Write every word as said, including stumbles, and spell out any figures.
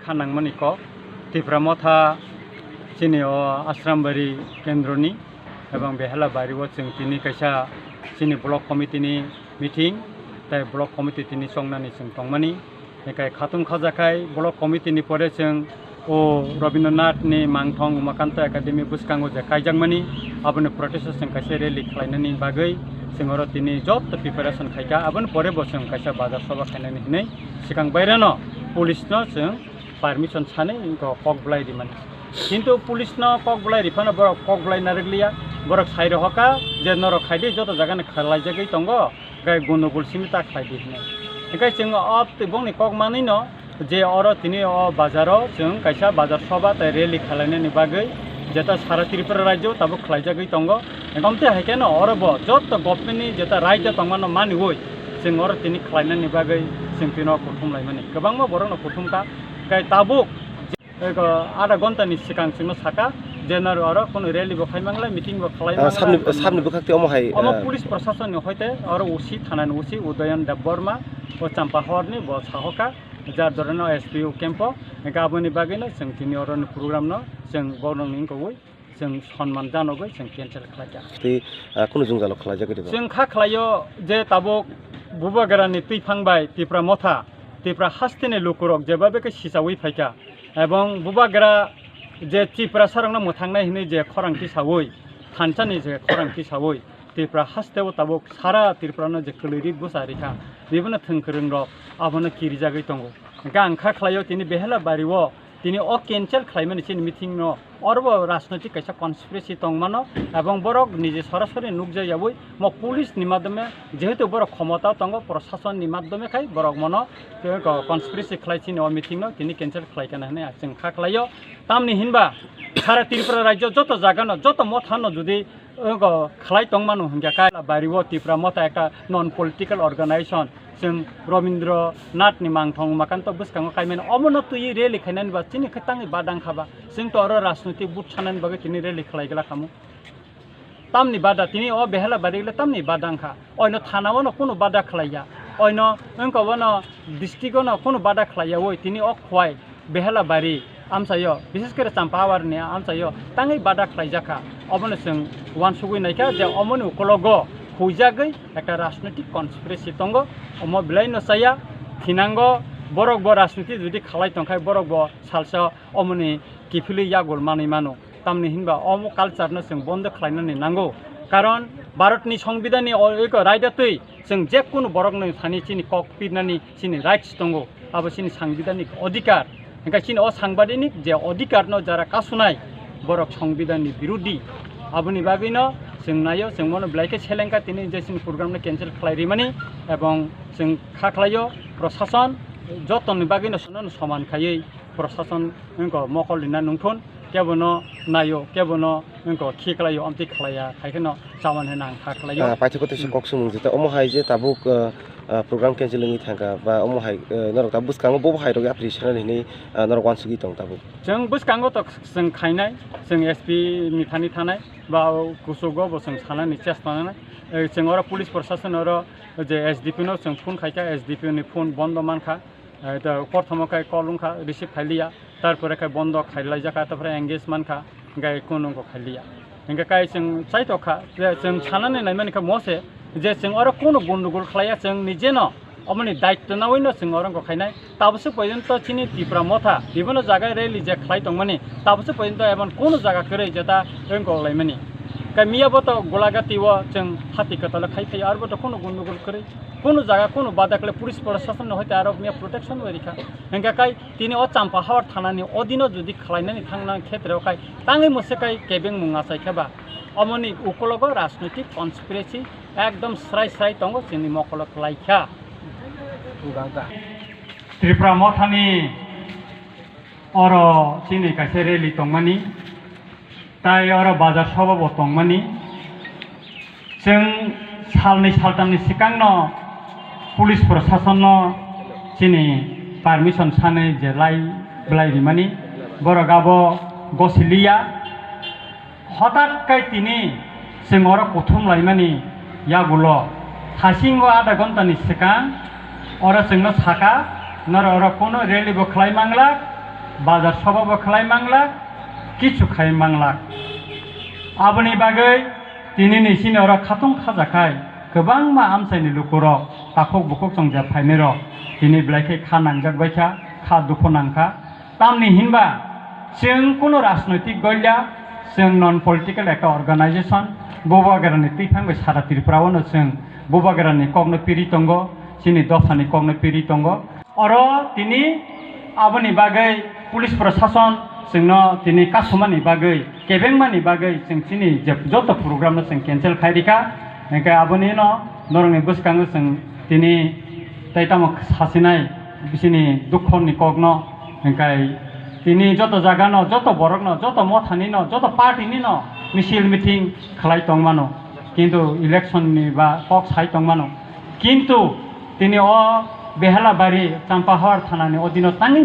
Kha nangmani kok, Tipra Motha chini o Ashrambari kendroni ebong Behelabari o chwng tini kaisa chini block committee ni meeting, tai block committee tini chongnani chwng tongmani. Hinkhe khatung khajakhai block committee ni pore chwng o Rabindranath ni Mangthong Umakanto Academy bwskango je kaijakmani, aboni protest o chwng kaisa rally khlainani bagwi chwng oro tini joto preparation khaikha. Aboni pore bo chwng kaisa bazar soba khainani hinwi swkang baireno police no chwng permission sanwi wngkha kok bwlai rimani. Kintu police no kok bwlai riphano borok kok bwlai narwkliya, borok sai rohorkha je norok khaidi joto jagani khlaijagwi tongo, gai gondogol simi ta khlaidi hinwi. Hinkhe chwng o twi bongni kok manwino je oro tini o bazaro chwng kaisa bazar soba tei rally khalainani bagwi jeta sara Tripura rajyo tabuk khlaijagwi tongo. Hinkhe omtwi hai kheno oro bo joto government ni jeta raida tongmano maniwi chwng oro tini khlainani bagwi chwng tino kuthum laimani, kwbangma borokno kuthum kha. Kai tabuk je, eko, adha ghonta ni swkang chwngno saka je naro oro kunu rally bo khai manglai, meeting bo khlai Ah, manglai, sabni, sabni bwkhak twi omo hai, omo ah, police prasasonni hoite oro O C, thanani O C Udayan Debbarma, o Champa horni bo sahoka, jar dorano S P O camp o, hinkhe aboni bagwino chwng tini oroni program no chwng borokni wngkogwi chwng sonman janogwi chwng cancel khlaikha. Tei, ah, kunu jwngjalo khlaijak diba? Chwng kha khlaio je tabuk Bubagrani twiphang bai Tipra Motha, Tipra hasteni lukurok jebabe khe sichawi phaikha, ebong Bubagra je Tiprasarokno mwthangnai hinwi je khorang tisawi, thansani je khorang tisawi, Tipra hasteo tabuk sara Tripurano je kwlwi rit bwsa rikha, bibono thwngkwrwngrok abono kirijagwi tongo. Hinkhe ang kha khlaio tini Behela bario tini o cancel khlaimani chini meeting no, oro bo rajnoitik kaisa conspiracy tongmano, ebong borok nije sorasori nukjakyawi mo police ni madhyome, jehetu borok khomota tongo, prashason ni madhyome khai borok mono, eh, ko-, conspiracy khlai chini o meeting no tini cancel khlaikha hinwi chwng kha khlaio. Tamni hinba sara Tripura rajyo joto jaga no, joto motha no jodi Wngkha khlai tongmano hinkhe kha bario Tipra Motha ekta non political organization, chwng Rabindra Nath ni Mangthong Umakanto bwskango kaimani omono twiwi rally khainani ba chini khe tangwi badang kha ba, chwng to oro rajnoitik vote sanani bagwi tini rally khlai glak khamu. Tamni bada tini o Behela bari le tamni badang kha, oino thana o no kunu bada khlai ya, oino wngkha o no district o no kunu bada khlai ya, oi tini o khwai Behela bari amchaio, bises kore Champa Awar ni amchaio tangwi bada khlaijak kha. Obono chwng uansugwi naikha je omoni ukologo huijagwi ekta rajnoitik conspiracy tongo. Omo belai no chaya, thinango borok bo rajniti jodi khalai tongkhai borok bo salsa omoni kiphilwi yagul manwi mano. Tamni hinba omo culture no chwng bondo khlainani nango. Karon Bharat ni Songbidan ni o-, eko raida twi chwng je kunu borok no thani chini kok pirnani chini rights tongo, abo chini sangbidanik odhikar. Hinkhe chini o sangbidanik je odhikar no jara kasunai borok sangbidan ni birudhi. Aboni bagwi no chwng naio, chwng mono belai khe selengkha tini je chini program no cancel khlai rimani, ebong chwng kha khlaio prashason jotoni bagwi no sono soman khaiwi prashason wngkha mokol rina nungthun, kebono naio, kebono wngkha khiklaio, amtwi khlaiya, hai kheno chamani hwnwi ang kha khlaio. Ah, paithago teisa Hmm. kok sumung jeta, omo hai je tabuk, ah, ah, program cancel wngwi thangkha, ba omo hai, eh, norok tabuk bwskango bobo hai rok yapri sanani hinwi, ah, norok uansugwi tong tabuk. Chwng bwskango to chwng khainai, chwng S P ni thani thanai, ba o kuchugo bo chwng sanani chesta nanai. Eh, chwng oro police prashason oro je S D P no chwng phone khaikha, S D P ni phone bondo mankha. Eh, to, prothomo khe call wngkha, receive khailiya, tarpore khe bondo khailaijak kha, tarpore engage mankha, gai kunu wngkha khailiya. Hinkhe kai chwng chaitokha, je chwng sanani naimani khe mose, je chwng oro kunu gundugul khlaiya, chwng nijeno omoni daityo nawi no chwng oro wngkha khainai. Tabukse porjonto chini Tipra Motha, bibhinno jaga rally je khlai tongmani, tabukse porjonto emon kunu jaga kwrwi jeta wngkha laimani. Kai miya bo to Golagati o chwng hati kwtalo khai phaiya, arbo to kunu gundugul kwrwi. Kunu jaga, kunu bada kle police prashason no hoite aro miya protection bai rikha. Hinkhe kai tini o Champa Hawar thana ni odino jodi khlainani thangna khetre o kai tangwi mose kai kebeng mung achai khe ba. Omoni ukologo rajnoitik conspiracy ekdom srai srai tongo chini mokolo klaikha. Tripura Motha ni oro chini kaisa rally tongmani. Tai oro bazar soba bo tongmani. Chwng salnwi saltamni swkangno police prasasonno chini permission sanwi je lai belai rimani. Borok abo gosiliya. Hotat kai tini chwng oro kuthum laimani yagulo, hasingo adha ghontani swkang oro chwngno saka, norok oro kono rally bo khlai manglak, bazar soba bo khlai manglak, kichu khai manglak. Aboni bagwi tinini chini oro khatung khajakhai kwbangma amchaini lukurok takhuk bukhuk chongjak phainairok tini belai khe kha nangjak baikha, kha dukhu nangkha. Tamni hinba chwng kuno rajnoitik golia, chwng non political ekta organization, Bubagrani twiphang bai sara Tripura-o no chwng Bubagrani kokno piri tongo, chini dophani kokno piri tongo. Oro tini aboni bagwi police prosason chwngno tini kasumani bagwi, kebengmani bagwi chwng chini je joto program no chwng cancel khai rikha. Hingkhe aboni no norokni bwskango chwng tini tei tamo sasinai bisini dukhoni kokno, hingkai tini joto jagano, joto borokno, joto mothanino, joto party-nino misil meeting khlai tongmano, kintu election-ni ba kok sai tongmano, kintu tini o Behelabari Champahawar thanani odino tangwi